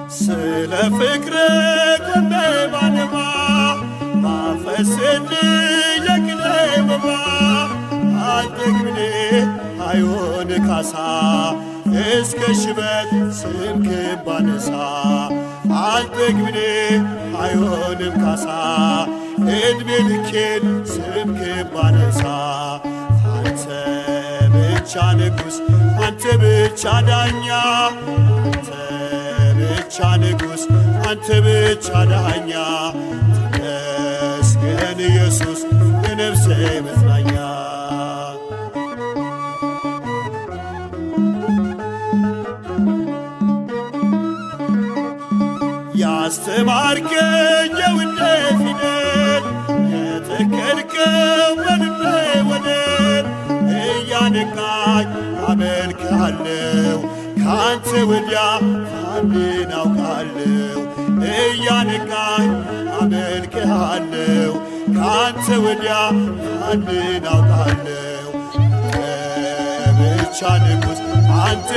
ስለ ፍቅር ቆሜ ባነባ ባፈስልህ የቅኔ ወባ አልጠግብኔ አይሆን ካሳ እስከ ሽበት ስምክን ባነሳ አልጠግብኔ አይሆንም ካሳ ዕድሜ ልኬን ስምክን ባነሳ። አንተ ብቻ ንጉሥ፣ አንተ ብቻ ዳኛ፣ አንተ ብቻ ንጉሥ፣ አንተ ብቻ ዳኛ፣ ተመስገን ኢየሱስ የነፍሴ መጽናኛ። ያስተማርከኝ የውዴ ፊደል የተከልከው በልቤ ወደል እያነቃኝ አመልክሃለሁ ካንተ ወዲያ ማንን አውቃለሁ? እያነቃኝ አመልክሃለሁ ካንተ ወዲያ ማንን አውቃለሁ? ብቻ ንጉሥ አንተ